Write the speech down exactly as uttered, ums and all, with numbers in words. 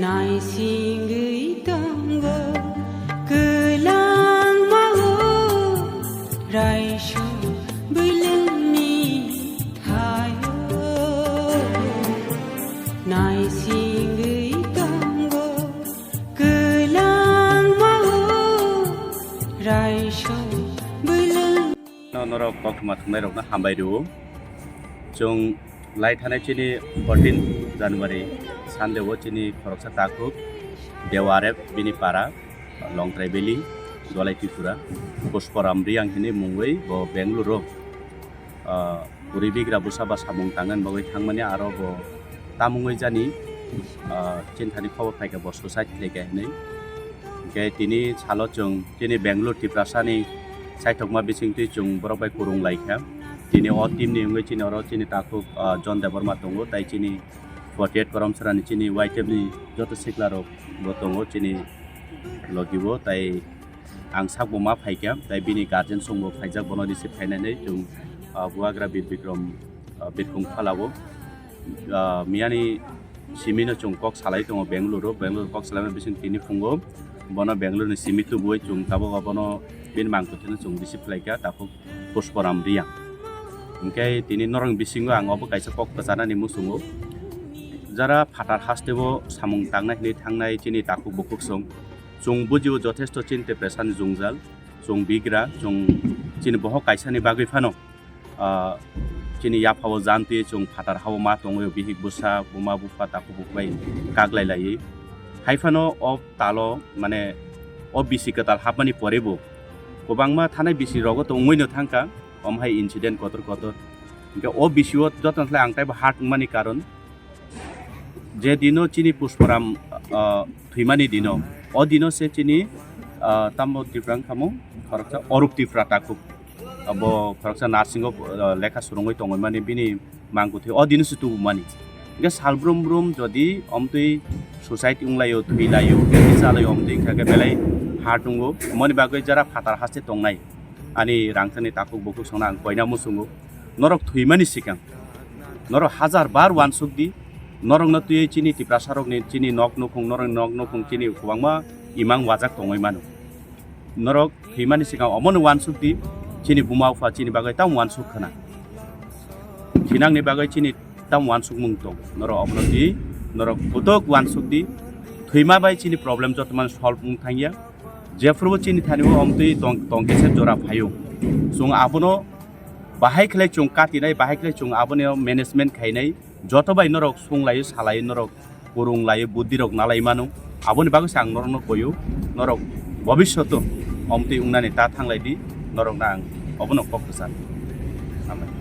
Naisingwi tongo kwlangma o raisok bwlwngni thaio. Naisingwi tongo kwlangma o raisok bwlwng. No, norok koktwma thwngnairokno hambai rwo. Chwng lai thanai chini fourteen January Sunday o chini khoroksa takhuk Dewarep bini para Longtrai Valley, Dolai Tripura, Pushparam Reang hinwi mungwi bo Bangalore o, ah, puri bigra bwsa ba samung tangna bagwi thangmani aro bo tamungwi jani, ah, chini thani khobor phaikha bo suicide khlaikha hinwi. Hwnkhe tini salo chwng chini Bangalore Tiprasani saithokma bisingtwi chwng borok bai kwrwng laikha. Tini o team ni wngwi chini oro chini takhuk, ah, John Debbarma tongo, tai chini forty-eight Korom Srani chini Y T F ni joto sikla rok bo tongo chini logi o, tai ang sak bo ma phaikha, tai bini guardian song bo phaijak, bono receive khainani chwng, ah, Bubagra Bir Bikram, ah, Birkhung phalao. Ah, miyani simi no chwng kok salai tongo Bangalore o, Bangalore kok salaima bising tini phungo bono Bangalore ni simi tubui chwng tabuk abono bini mangtwi no chwng receive khlaikha takhuk Pushparam Reang. Hwnkhe tini norokni bisingo ang obo kaisa kok kwchanani muchungo. Jara phatar hasteo samung tangnai hinwi thangnai chini takhuk bukhuk song. Chwng bujio jothesto chini Tiprasani jwngjal, chwng bigra, chwng chini bohok kaisani bagwi phano, ah, chini yaphao jantwi chwng phatar hao ma tongwi bihik bwsa, buma bupha, takhuk bukhuk bai kaglai laiwi. Hai phano o talo, mane, o bisi kwtal hapmani porebo kwbangma thanai bisi rogo to wngwi no thangkha, omo hai incident kotor kotor. Hwnkhe o bisio jotono khlai ang taibo hard wngmani karon, je dino chini Pushparam, ah, thwimani dino, o dino se chini, ah, tamo Tripura wngkha mo, khoroksa Orup Tripura takhuk. Abo khoroksa nursing o, ah, lekha swrwngwi tongmani bini mangkwthwi o dino se tubumani. Hwnkhe sal brum brum jodi omtwi suicide wnglaio, thwilaio, khe chalaio, omtwi wngkha khe belai hard wngo. Omoni bagwi jara phatar haste tongnai ani rangchakni takhuk bukhuk songno ang koina muchungo. Norok thwimani swkang norok hajar bar uansuk di, norokno twiwi chini Tiprasarokni chini nok nukhung, norokni nok nukhung chini kwbangma imang wajak tongwi mano. Norok thwimani swkang omono uansuk di, chini buma bupha chini bagwi tamo uansuk khna. Thinangni bagwi chini tamo uansukmung tong, norok omono di, norok kutuk uansuk di, thwima bai chini problem joto mano solve wng thangya. Jephuru chini thani o omtwi tong, tongkhe se jora phaio. Chwng abono bahai khlai chwng katinai, bahai khlai chwng abono management khainai. Joto bai norok sunglaio, salaio, norok kwrwnglaio, buddirok nalai mano. Aboni bagwi se ang norokno koio, norok bobishoto omtwi wngnani ta thanglai di, norokno ang obono kok kwchar. Hambai.